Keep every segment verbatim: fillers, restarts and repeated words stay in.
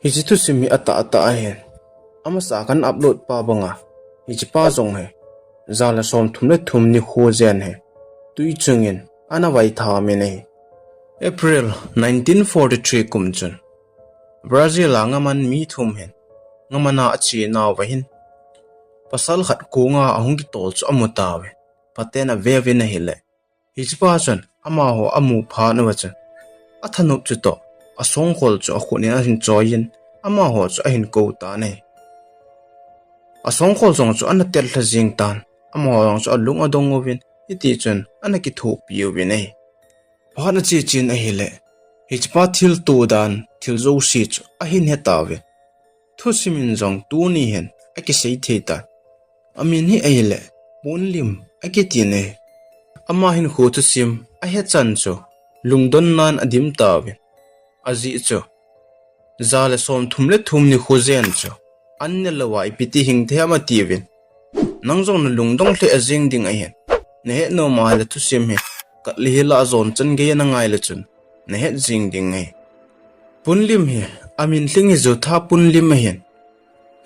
Hiche thusim hi atah atah ahin. Amasa kan upload pa banga, hichepa jong hi ja le som thum le thum nikho jen hi tui chungin ana vaitham in ahi. April nineteen forty-three kum chun Brazil a ngaman mi thum hin ngamana achenau vahin pasal khat konga ahung kitol chu amu tauve. Paten aveuvin ahile, hichepa chun amaho amu phat uva chun athanop chutoh asongkhol chu akhut in ahin choiyin amaho chu ahin kou tan ahi. Asongkhol jong chu ana tel lha jing tan, amaho jong chu alung adong uvin, hiti chun ana kithopi uvin ahi. Phat ache chen ahile, hichepa thilto dan thil jouse chu ahin he tauvin, thusim in jong tuni hin akisei thei tan. Amin hi ahile Punlim akitin ahi. Ama hinkho thusim ahe chan chu lungdon nan adim tauvin, ajeh chu ja le som thum le thum nikho jen chu an ne louva ipi ti hing thei ham atiuvin, nang jong nalungdong lheh jeng ding ahin, nahet nom ahile thusim hi kal le hila jon chan geiya nangai le chun nahet jeng ding ahi. Punlim hi amin lhing hi Jotha Punlim ahin,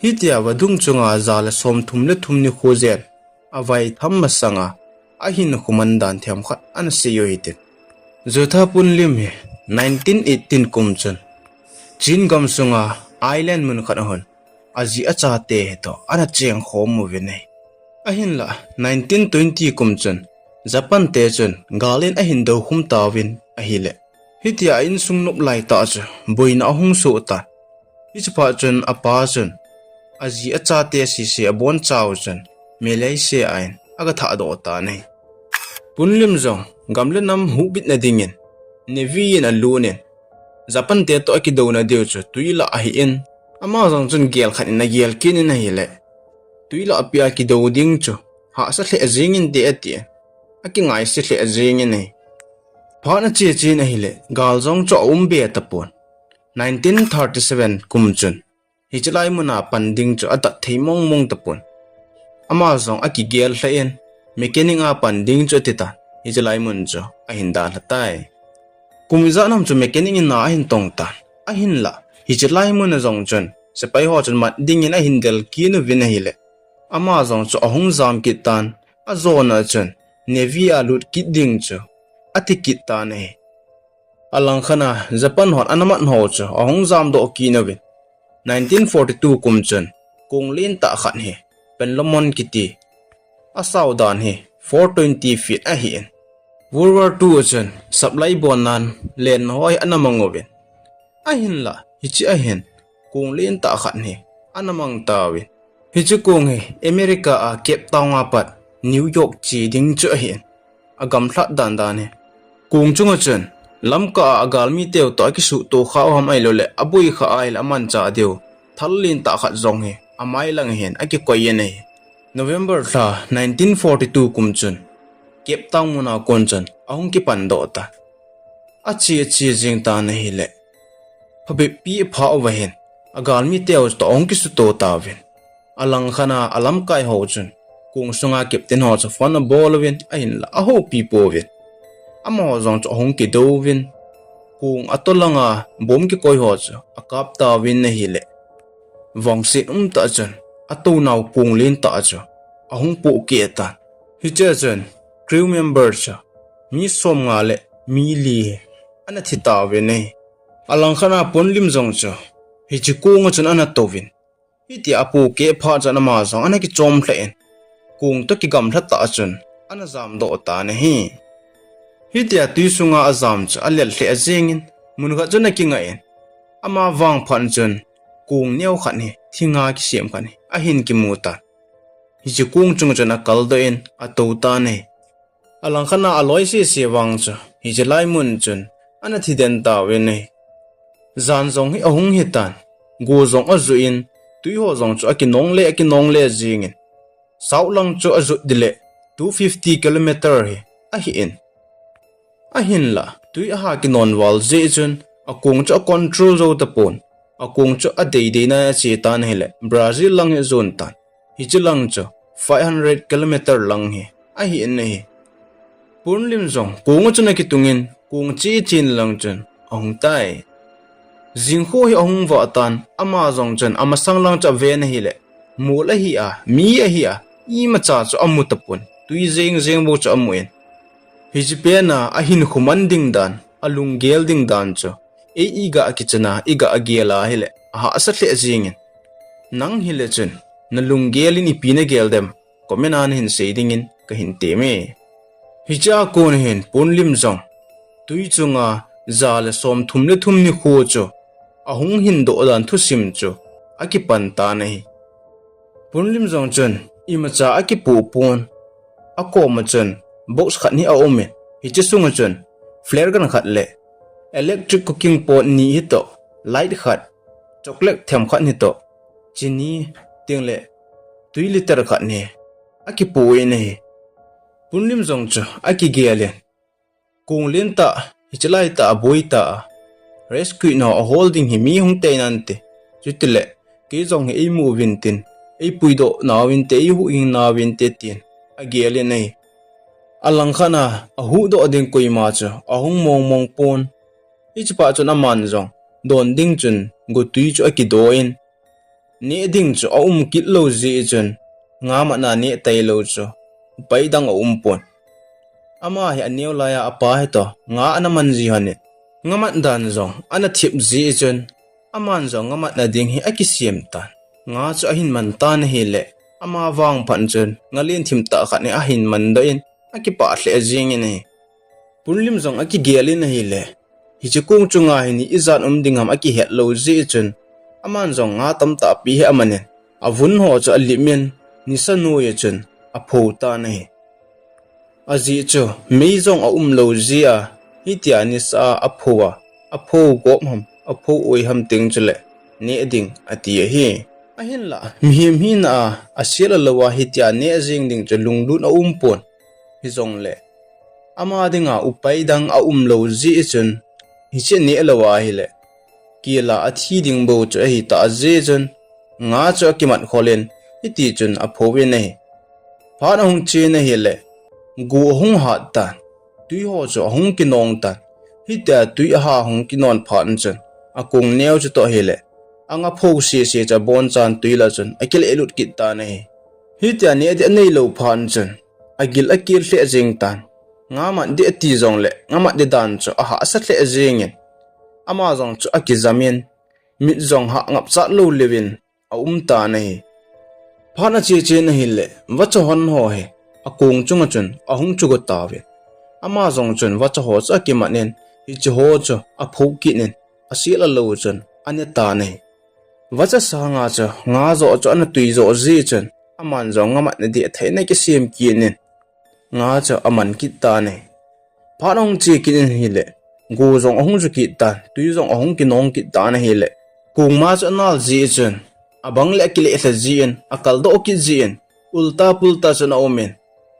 hitia vadung chunga ja le som thum le thum nikho jen avaitham masanga ahinkho man dan themkhat ana sei u hitin. Jotha Punlim hi nineteen eighteen kum chun Chin gam sunga island mun khat ahun ajih achate hitoh ana chengkhom uvin ahi. Ahinla nineteen twenty kum chun Japan te chun gal in ahin doukhum tauvin ahile, hitia a insung nop laitah chu boina ahung soh tan. Hiche phat chun apa chun ajih achate sese abonchau chun Malaysia a in aga thahdoh tan ahi. Punlim jong gam le nam huhbitna dingin Navy in alut in, Japan te toh akidouna diu chu twi lah ahin, ama jong chun gel khat in agel kit in ahile, twi lah pia kidou ding chu hahsa lheh jeng inte atin, akingaise lheh jeng in ahi. Phat ache chen ahile gal jong chu aum be tapon. Nineteen thirty-seven kum chun hiche lai muna pan ding chu adat thei mong mong tapon. Ama jong akigel lheh in, mechanic a pan ding chu ati tan, hiche lai mun chu ahin dalha tai. Kum ijat ham chu mechanic in a ahin tong tan, ahinla hiche lai muna jong chun sepai ho chun mat dingin ahin del kit uvin ahile, ama jong chu ahung jam kit tan, ajona chun Navy a lut kit ding chu ati kit tan ahi. Alangkhat a Japan hon ana mat ho chu ahung jamdoh kit uvin, nineteen forty-two kum chun kong lentah khat hi Panlomon kiti, asao dan hi four twenty feet ahin, World War Two a chun supply bonnan lenna ho hi ana mang uvin, ahinla hiche ahin kong lentah khat hi ana mang tauvin, hiche kong hi America a Cape Town a pat New York che ding chu ahin, agamlhat dan dan hi. Kong chunga chun lamkah a agalmi teu toh akisuhto kha u ham ahiloule aboi kha ahile amanchah diu thal lentah khat jong hi amai lang hin akikoi in ahi. November lha nineteen forty-two kum chun Cape Town muna kon chun ahung kipandoh tan. Ache ache jeng tan ahile, phabep pi aphah uva hin agalmi teu toh ahung kisuto tauvin, alangkhat a alamkai ho chun kong sunga captain ho chu phone abol uvin ahinla ahoupi pouvin, amaho jong chu ahung kidouvin, kong atoh langa bomb kikoi ho chu akap tauvin ahile, vangset umtah chun atounau kong lentah chu ahung pohkeh tan. Hichea chun crew member chu mi somnga le mi li hi ana thi tauvin ahi. Alangkhat a Punlim jong chu hiche konga chun ana touvin, hitia apohkeh phat chun ama jong ana kichom lheh in, kong toh kigamlha tah chun ana jamdoh tan ahi. Hitia twi sunga ajam chu alel lheh jengin, mun khat chun akingah in, ama vangphat chun kong neo khat hi thinga kisem khat hi ahin kimu tan. Hiche kong chunga chun akaldoh in atou tan ahi. Alangkhat a aloi sese vang chu hiche lai mun chun ana thiden tauvin ahi. Jan jong hi ahung hitan, go jong ajuh in, twi ho jong chu akinongle akinongle jengin, south lang chu ajot ding le two fifty kilometer hi ahin, ahinla twi aha kinon val jeh chun akong chu acontrol jou tapon, akong chu adeidei nai ache tan ahile Brazil lang hi ajon tan. Hiche lang chu five hundred kilometer lang hi ahin ahi. Punlim jong konga chun akitungin kong che chen lang chun ahung tai. Jingkho hi ahung vah tan, ama jong chun amasang lang chu aven ahileh, mol ahi a, mi ahi a, imacha chu amu tapon, tui jeng jeng bou chu amun. Hiche pena ahinkho man ding dan, alunggel ding dan chu, ei iga kichana, iga gel ahileh, ahahsa lheh jengin. Nang hileh chun, nalunggel in ipi nagel dem, comment a nahin sei dingin kahin teme. Hichea kon hin Punlim jong, tui chunga ja le somthum le thum nikho chu ahung hindoh dan thusim chu akipan tan ahi. Punlim jong chun imacha akipoh pon, akoma chun box khat hi aumin, hiche sunga chun flare gun khat le electric cooking pot ni hitoh, light khat, chocolate themkhat hitoh, chini, tengle tui liter khat hi akipoh in ahi. Punlim jong chu akigelin, kong lentah, hiche laitah a boitah a, rescue nau ahol ding hi mi hung teinante, chutileh kei jong hi eimu uvinte, eipuidoh nauvinte, eihuhhing nauvinte tin agelin ahi. Alangkhat a ahuhdoh ding koima chu ahung mongmong pon. Hichepa chun aman jong don ding chun gotui chu akidoh in, neh ding chu aum kit lou jeh chun, nga matna neh tailou chu upai dang aumpon. Ama hi aneo laiya apa hitoh nga ana man ji honin, nga mat dan jong ana thep jeh chun, aman jong nga matna ding hi akisem tan. Nga chu ahin man tan ahileh, ama vangphat chun nga lenthim tah khat hi ahin mandoh in, akipah lheh jengin ahi. Punlim jong akigelin ahileh, hiche kong chunga hi ni ijat um ding ham akihet lou jeh chun, aman jong nga tamtahpi hi amanin, avun ho chu alim in, nisa noiya chun apho tan ahi. Ajeh chu mei jong aum lou jeh a, hitia nisa a apho a, apho gop ham, apho oi ham teng chuleh neh ding ati ahi. Ahinlah mihem hina a, asel a lou a hitia neh jeng ding chu lunglut aumpon. Hijongleh ama dinga upai dang aum lou jeh chun, hiche neh lou ahileh, kila athi ding bou chu ahitah jeh chun, nga chu akimat kholin, hitichun aphouvin ahi. Phat ahung chen ahileh, go ahung hat tan, tui ho chu ahung kinong tan. Hitia tui aha ahung kinon phat chun, akong neo chutoh hileh, anga pho sese chu abonchan tui lah chun akilehlut kit tan ahi. Hitia neh ding aneilou phat chun, agil akel lheh jeng tan. Nga mat ding ati jongleh, nga mat ding dan chu ahahsa lheh jengin, ama jong chu akijamin, mit jong hah ngapchat lou leuvin aum tan ahi. Phat ache chen ahileh, vacha hon ho hi akong chunga chun ahung chugo tauvin, ama jong chun vacha ho chu akimatin, hiche ho chu apho kit in, asel a lou chun ane tan ahi. Vacha sanga chu nga joh chu ana tui joh jeh chun, aman jong nga matna ding atheina kisem kit in, nga chu aman kit tan ahi. Phat ahung che kit in ahileh, go jong ahung ju kit tan, tui jong ahung kinong kit tan ahileh, kongma chu anal jeh chun, abang leh akileh lha jeh in, akaldoh kit jeh in, ulta pulta chun aumin,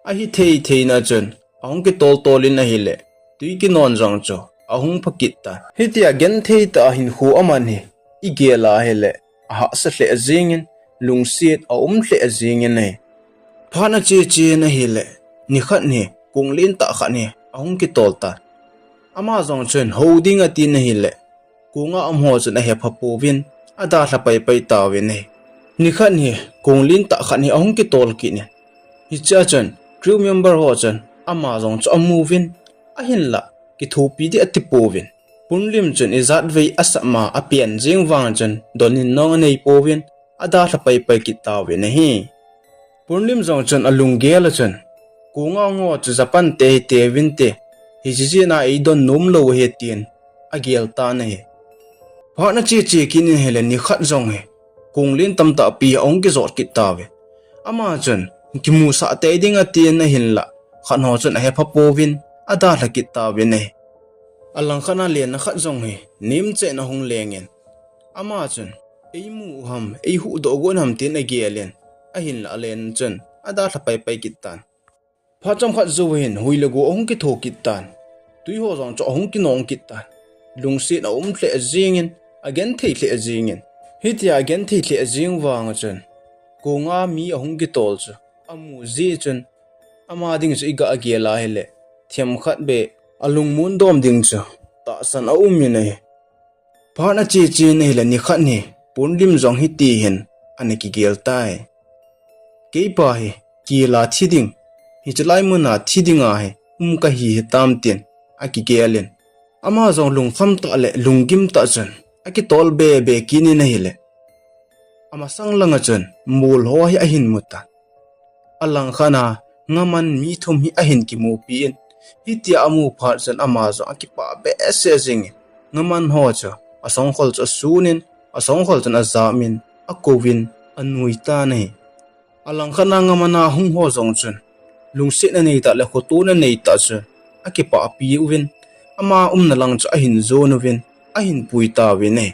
ahithei theina chun ahung kitol tol in ahileh, tui kinon jong chu ahung pha kit tan. Hitia genthei tah a hinkho aman hi igel ahileh, ahahsa lheh jengin, lungset aum lheh jengin ahi. Phat ache chen ahileh, nikhat hi kong lentah khat hi ahung kitol tan. Ama jong chun hou ding atin ahileh, konga um ho chun ahepha pouvin, adalha paipai tauvin ahi. Nikhat hi kong lentah khat hi ahung kitol kit in, hichea chun crew member ho chun ama jong chu amuvin, ahinlah kithopi ding atipouvin. Punlim chun ijatvei asap ma apen jeng vang chun donin nong anei pouvin, adalha paipai kit tauvin ahi. Punlim jong chun alunggel a chun, konga um ho chu Japan te hiteuvinte, hiche jeh a eidon nom lou ahi tin agel tan ahi. Phat ache che kit in ahileh, nikhat jong hi kong len tamtahpi ahung kijot kit tauvin, ama chun kimusah tei ding atin ahinlah, khat ho chun ahepha pouvin, adalha kit tauvin ahi. Alangkhat a lenna khat jong hi nemchen ahung lengin, ama chun eimu uham, eihuhdoh got uham tin agelin, ahinlah alen chun adalha paipai kit tan. Phat chomkhat jou hin hui le go ahung kitho kit tan. Tui ho jong chu ahung kinong kit tan. Lungset aum lheh jengin, agenthei lheh jengin, hitia agenthei lheh jeng vang a chun, konga mi ahung kitol chu amu jeh chun, ama ding chu iga gel ahileh, themkhat beh alungmon dom ding chu tahsan aumin ahi. Phat ache chen ahile nikhat hi Punlim jong hiti hin ana kigel tai. Keipa hi kila thi ding, hiche lai muna thi dinga hi um kahi hitam tin akigelin, ama jong lungkham tah le lunggim tah chun akitol bebe kinin ahile, amasang langa chun mol ho hi ahin mutan. Alangkhat a ngaman mi thum hi ahin kimupi in, hitia amu phat chun ama jong akipah behseh jingin, ngaman ho chu asongkhol chu asunin, asongkhol chun ajamin, akouvin, anui tan ahi. Alangkhat a ngaman a hung ho jong chun lungsetna neitah le khotona neitah chun akipahpi uvin, ama umna lang chu ahin jon uvin, ahin pui tauvin ahi.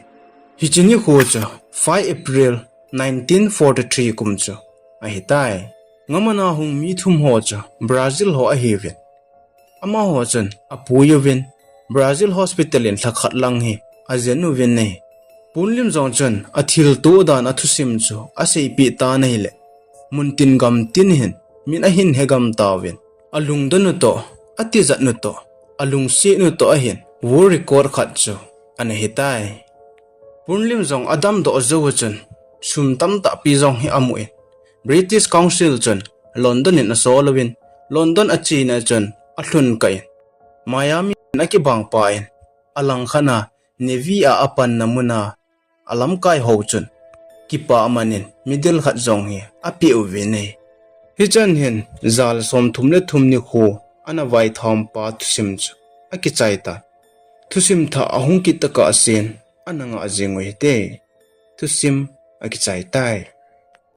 Hiche nikho chu five April nineteen forty-three kum chu ahitai. Ngaman a hung mi thum ho chu Brazil ho ahiuvin, amaho chun apui uvin, Brazil hospital in lhakhat lang hi ajen uvin ahi. Punlim jong chun athilto dan athusim chu aseipeh tan ahile, muntin gamtin hin min ahin hegam tauvin, alungdon u toh, atijat u toh, alungset u toh ahin world record khat chu ana hitai. Punlim jong adamdoh jou u chun sum tamtahpi jong hi amun, British Council chun London in asol uvin, London achena chun alhun kah in, Miami in akibangpa in, alangkhat a Navy a apanna muna alamkai ho chun kipah manin medal khat jong hi apeh uvin ahi. Hichan hin jal somthum le thum nikho ana vaitham pa thusim chu akichai tan. Thusim thah ahung kit tokah sen ana ngah jing u hite. Thusim akichai tai.